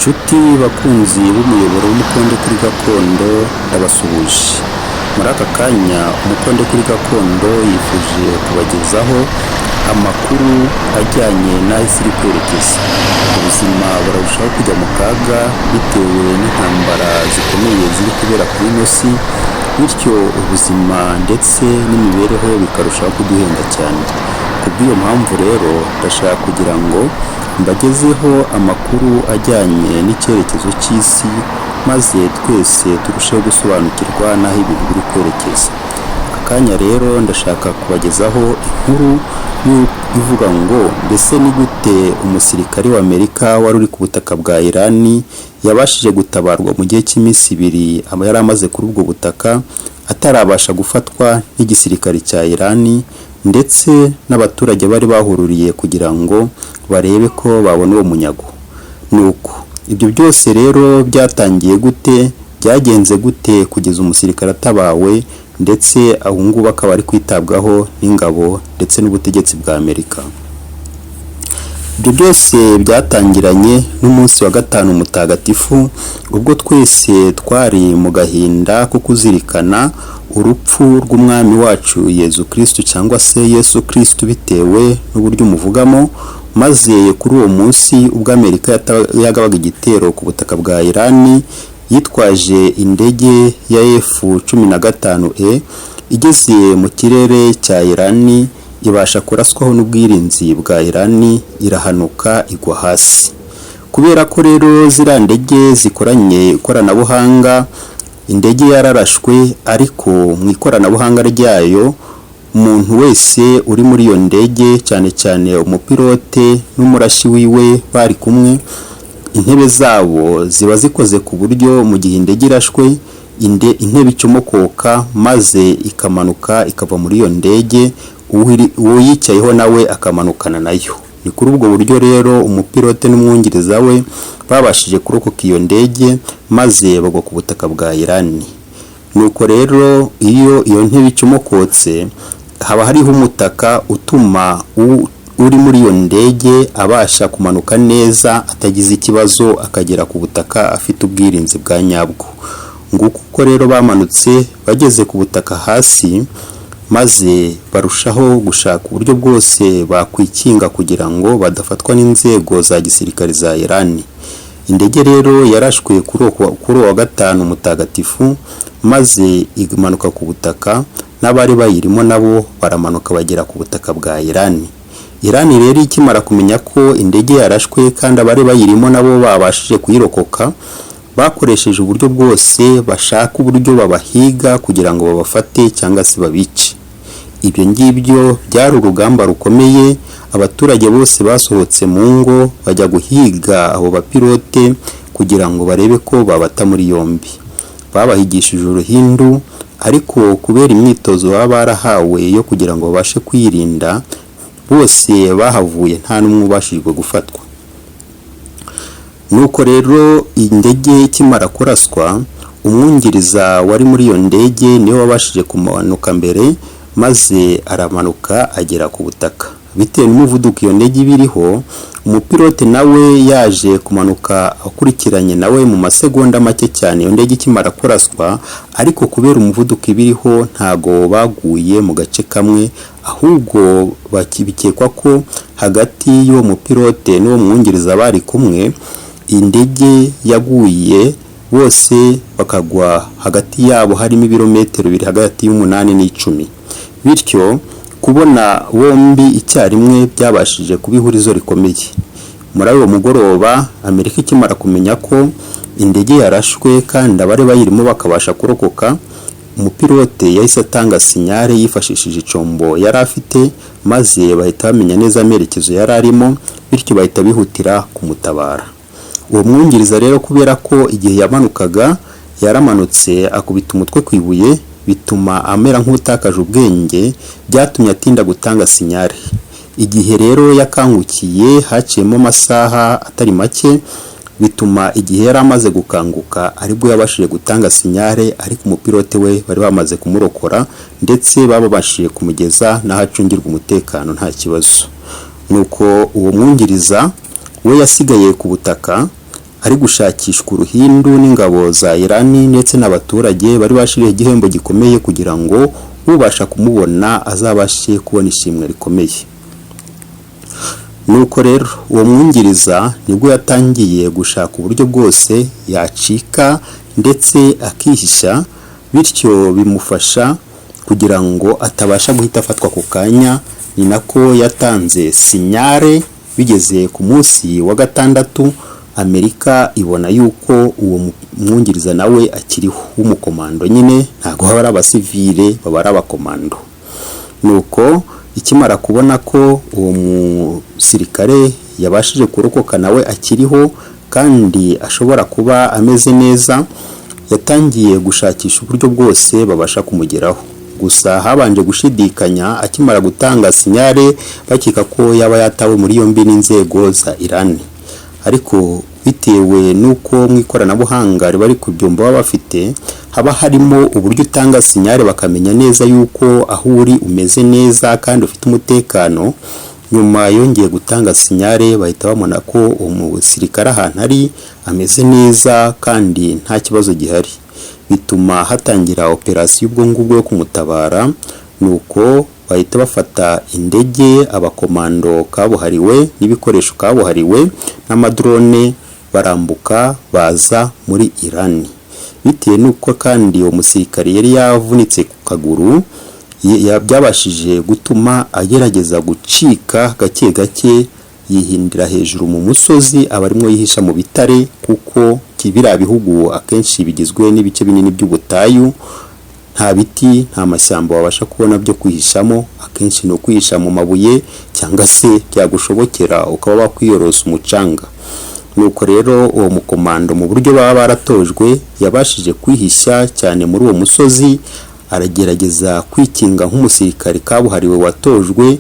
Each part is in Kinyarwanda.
Nshuti bakunzi b'umuyoboro w'Umukonde kuri Gakondo, ndabasuhuje. Muri aka kanya Umukonde kuri Gakondo yifuje kubagezaho amakuru ajyanye n'aho isi iri kwerekeza. Ubuzima burarushaho kujya mu kaga bitewe n'intambara zikomeye ziri kubera kuri ino si, bityo ubuzima ndetse n'imibereho bikarushaho kuduhenda cyane. Ku bw'iyo mpamvu rero ndashaka kugira ngo mbagezeho amakuru ajyanye n'icyerekezo cy'isi, maze twese turusheho gusobanukirwa n'aho ibintu biri kwerekeza. Aka kanya rero ndashaka kubagezaho inkuru ivuga ngo: mbese ni gute umusirikare w'Amerika wari uri ku butaka bwa Irani yabashije gutabarwa mu gihe cy'iminsi 2 aba yari amaze kuri ubwo butaka atarabasha gufatwa n'igisirikare cya Irani, ndetse n'abaturage bari bahururiye kugira ngo barebe ko babona uwo munyago? Nuko ibyo byose rero byatangiye gute, byagenze gute kugeza umusirikare atabawe, ndetse ubu ngubu akaba ari kwitabwaho n'ingabo ndetse n'ubutegetsi bwa Amerika? Ibyo byose byatangiranye n'umunsi wa gatanu mutagatifu, ubwo twese twari mu gahinda ko kuzirikana urupfu rw'umwami wacu Yezu Kristu, cyangwa se Yesu Kristu bitewe n'uburyo umuvugamo. Maze kuri uwo munsi, ubwo Amerika yagabaga igitero ku butaka bwa Irani yitwaje indege ya F-15E, igeze mu kirere cya Irani ibasha kuraswaho n'ubwirinzi bwa Irani, irahanuka igwa hasi. Kubera ko rero ziriya ndege zikoranye ikoranabuhanga, indege yararashwe, ariko mu ikoranabuhanga ryayo umuntu wese uri muri iyo ndege, cyane cyane umupilote n'umurashi wiwe bari kumwe, intebe zabo ziba zikoze ku buryo mu gihe indege irashwe intebe icomokoka maze ikamanuka ikava muri iyo ndege, uyicayeho nawe akamanukana nayo. Ni kuri ubwo buryo rero umupilote n'umwungiriza we babashije kurokoka iyo ndege maze bagwa ku butaka bwa Irani. Nuko rero iyo iyo ntebe icomokotse haba hariho umutaka utuma uri muri iyo ndege abasha kumanuka neza atagize ikibazo, akagera ku butaka afite ubwirinzi bwa nyabwo. Nguko uko rero bamanutse bageze ku butaka hasi, maze barushaho gushaka uburyo bwose bakwikinga kugira ngo badafatwa n'inzego za gisirikare za Irani. Indege rero yarashwe kuri uwo wa gatanu mutagatifu, maze imanuka ku butaka, n'abari bayirimo nabo baramanuka bagera ku butaka bwa Irani. Irani rero ikimara kumenya ko indege yarashwe kandi abari bayirimo nabo babashije kuyirokoka, bakoresheje uburyo bwose bashaka uburyo babahiga kugira ngo babafate cyangwa se babice. Ibyo ngibyo byari urugamba rukomeye. Abaturage bose basohotse mu ngo bajya guhiga abo bapilote kugira ngo barebe ko babata muri yombi. Babahigishije uruhindu, ariko kubera imyitozo baba barahawe yo kugira ngo babashe kwirinda, bose bahavuye nta n'umwe ubashijwe gufatwa. Nuko rero indege ikimara kuraswa, umwungiriza wari muri iyo ndege niwe wabashije kumanuka mbere, maze aramanuka agera ku butaka. Bitewe n'umuvuduko iyo ndege iba iriho, umupilote nawe yaje kumanuka akurikiranye nawe mu masegonda make cyane iyo ndege ikimara kuraswa, ariko kubera umuvuduko iba iriho ntago baguye mu gace kamwe, ahubwo bikekwa ko hagati y'uwo mupilote n'uwo mwungiriza bari kumwe, indege yaguye bose bakagwa hagati yabo harimo ibirometero biri hagati y'8 n'10, bityo kubona bombi icyarimwe byabashije kuba ihurizo rikomeye. Muri uwo mugoroba, Amerika ikimara kumenya ko indege yarashwe kandi abari bayirimo bakabasha kurokoka, umupilote yahise atanga signal yifashishije icombo yari afite, maze bahita bamenya neza amerekezo yari arimo, bityo bahita bihutira kumutabara. Uwo mwungiriza rero, kubera ko igihe yamanukaga yaramanutse akubita umutwe ku ibuye, bituma amera nk'utakaje ubwenge, byatumye atinda gutanga signal. Igihe rero yakangukiye haciyemo amasaha atari make, bituma igihe yari amaze gukanguka aribwo yabashije gutanga signal, ariko umupilote we bari bamaze kumurokora, ndetse babashije kumugeza n'aho acungirwa umutekano nta kibazo. Nuko uwo mwungiriza we yasigaye ku butaka. Ari gushakishwa uruhindu n'ingabo za Irani ndetse n'abaturage bari bashiriye igihembo gikomeye kugira ngo ubasha kumubona azabashe kubona ishimwe rikomeye. Nuko rero uwo mwungiriza nibwo yatangiye gushaka uburyo bwose yacika ndetse akihisha, bityo bimufasha kugira ngo atabasha guhita afatwa ako kanya. Ni nako yatanze signal. Bigeze ku munsi wa gatandatu, Amerika ibona yuko uwo mwungiriza nawe akiriho w'umukomando nyine, ntabwo baba ari abasivile, baba ari abakomando. Nuko ikimara kubona ko uwo musirikare yabashije kurokoka, nawe akiriho kandi ashobora kuba ameze neza, yatangiye gushakisha uburyo bwose babasha kumugeraho. Gusa habanje gushidikanya akimara gutanga signal, bakeka ko yaba yatawe muri yombi n'inzego za Iran, ariko bitewe n'uko mu ikoranabuhanga riba riri ku byombo baba bafite haba harimo uburyo utanga signal bakamenya neza yuko aho uri umeze neza kandi ufite umutekano. Nyuma yongeye gutanga signal, bahita babona ko uwo musirikare ahantu ari ameze neza kandi nta kibazo gihari, bituma hatangira operasiyo ubwo ngubwo yo kumutabara. Nuko bahita bafata indege, abakomando kabuhariwe n'ibikoresho kabuhariwe n'amadrone, barambuka baza muri Iran. Bitewe n'uko kandi uwo musirikare yari yavunitse ku kaguru, byabashije gutuma agerageza gucika gake gake, yihindira hejuru mu musozi, aba arimo yihisha mu bitare, kuko biriya bihugu akenshi bigizwe n'ibice binini by'ubutayu, nta biti, nta mashyamba wabasha kubona byo kwihishamo. Akenshi ni ukwihisha mu mabuye cyangwa se byagushobokera ukaba wakwiyorosa umucanga. Nuko rero uwo mukomando, mu buryo baba baratojwe, yabashije kwihisha cyane muri uwo musozi, aragerageza kwikinga nk'umusirikare kabuhariwe watojwe,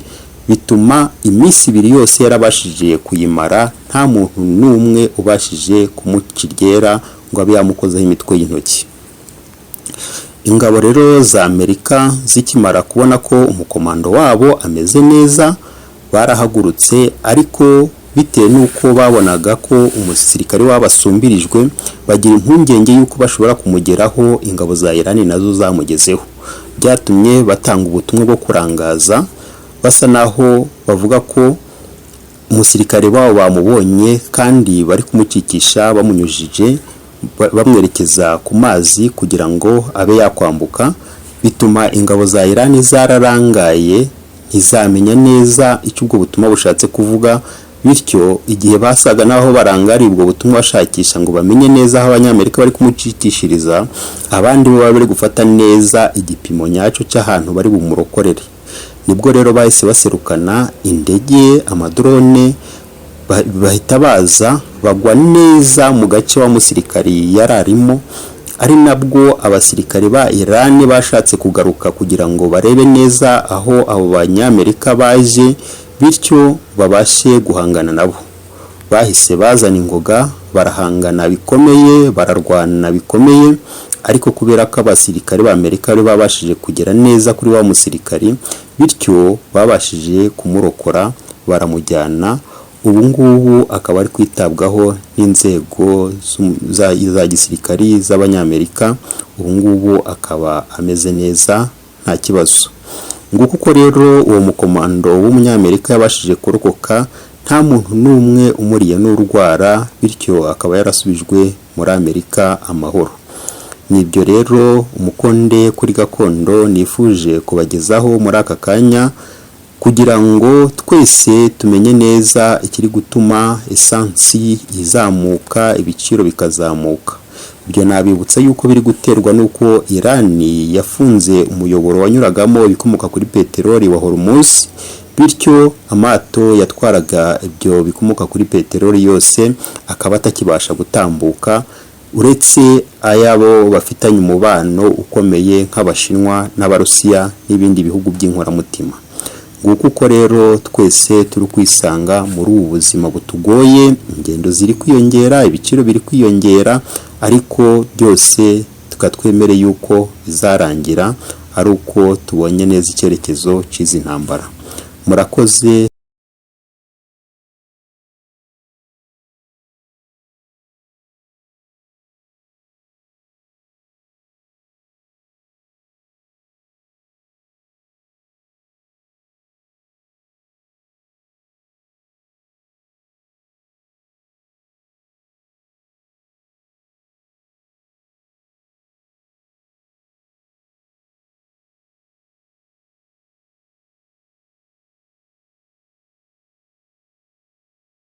bituma iminsi 2 yose yarabashije kuyimara nta muntu n'umwe ubashije kumuca iryera ngo abe yamukozaho imitwe y'intoki. Ingabo rero za Amerika zikimara kubona ko umukomando wabo ameze neza, barahagurutse, ariko bitewe n'uko babonaga ko umusirikare wabo asumbirijwe, bagira impungenge y'uko bashobora kumugeraho ingabo za Irani nazo zamugezeho. Byatumye batanga ubutumwa bwo kurangaza, basa naho bavuga ko umusirikare wabo bamubonye kandi bari kumucikisha, bamunyujije bamwerekeza ku mazi kugira ngo abe yakwambuka. Bituma ingabo za Irani zararangaye, ntizamenya neza icyo ubwo butumwa bushatse kuvuga. Bityo igihe basaga n'aho barangariye ubwo butumwa, bashakisha ngo bamenye neza aho Abanyamerika bari kumucikishiriza, abandi bo bari gufata neza igipimo nyacyo cy'ahantu bari bumurokorere. Nibwo rero bahise baserukana indege, amadrone, bahita baza bagwa neza mu gace wa musirikari yari arimo. Ari nabwo abasirikare ba Iran bashatse kugaruka kugira ngo barebe neza aho abo Banyamerika baje, bityo babashe guhangana nabo. Bahise bazana ingoga, barahangana bikomeye, bararwana bikomeye, ariko kubera ko abasirikare ba Amerika bari babashije kugera neza kuri wa musirikari, bityo babashije kumurokora, baramujyana. Ubu ngubu akaba ari kwitabwaho n'inzego za gisirikari z'Abanyamerika. Ubu ngubu akaba ameze neza, nta kibazo. Nguko uko rero uwo mukomando w'Umunyamerika yabashije kurokoka nta muntu n'umwe umuriye n'urwara, bityo akaba yarasubijwe muri Amerika amahoro. Nibyo rero umukonde kuri gakondo nifuje kubagezaho muri aka kanya, kugira ngo twese tumenye neza ikiri gutuma esansi izamuka, ibiciro bikazamuka. Ibyo nabibutsa yuko biri guterwa n'uko Irani yafunze umuyoboro wanyuragamo ibikomoka kuri peteroli wa Hormuz, bityo amato yatwaraga ibyo bikomoka kuri peteroli yose akaba atakibasha gutambuka, uretse ayabo bafitanye umubano ukomeye nk'Abashinwa n'Abarusiya n'ibindi bihugu by'inkoramutima. Nguko uko rero twese turi kwisanga muri ubu buzima butugoye. Ingendo ziri kwiyongera, ibiciro biri kwiyongera, ariko byose tukatwemere yuko bizarangira ari uko tubonye neza icyerekezo cy'izi ntambara. Murakoze.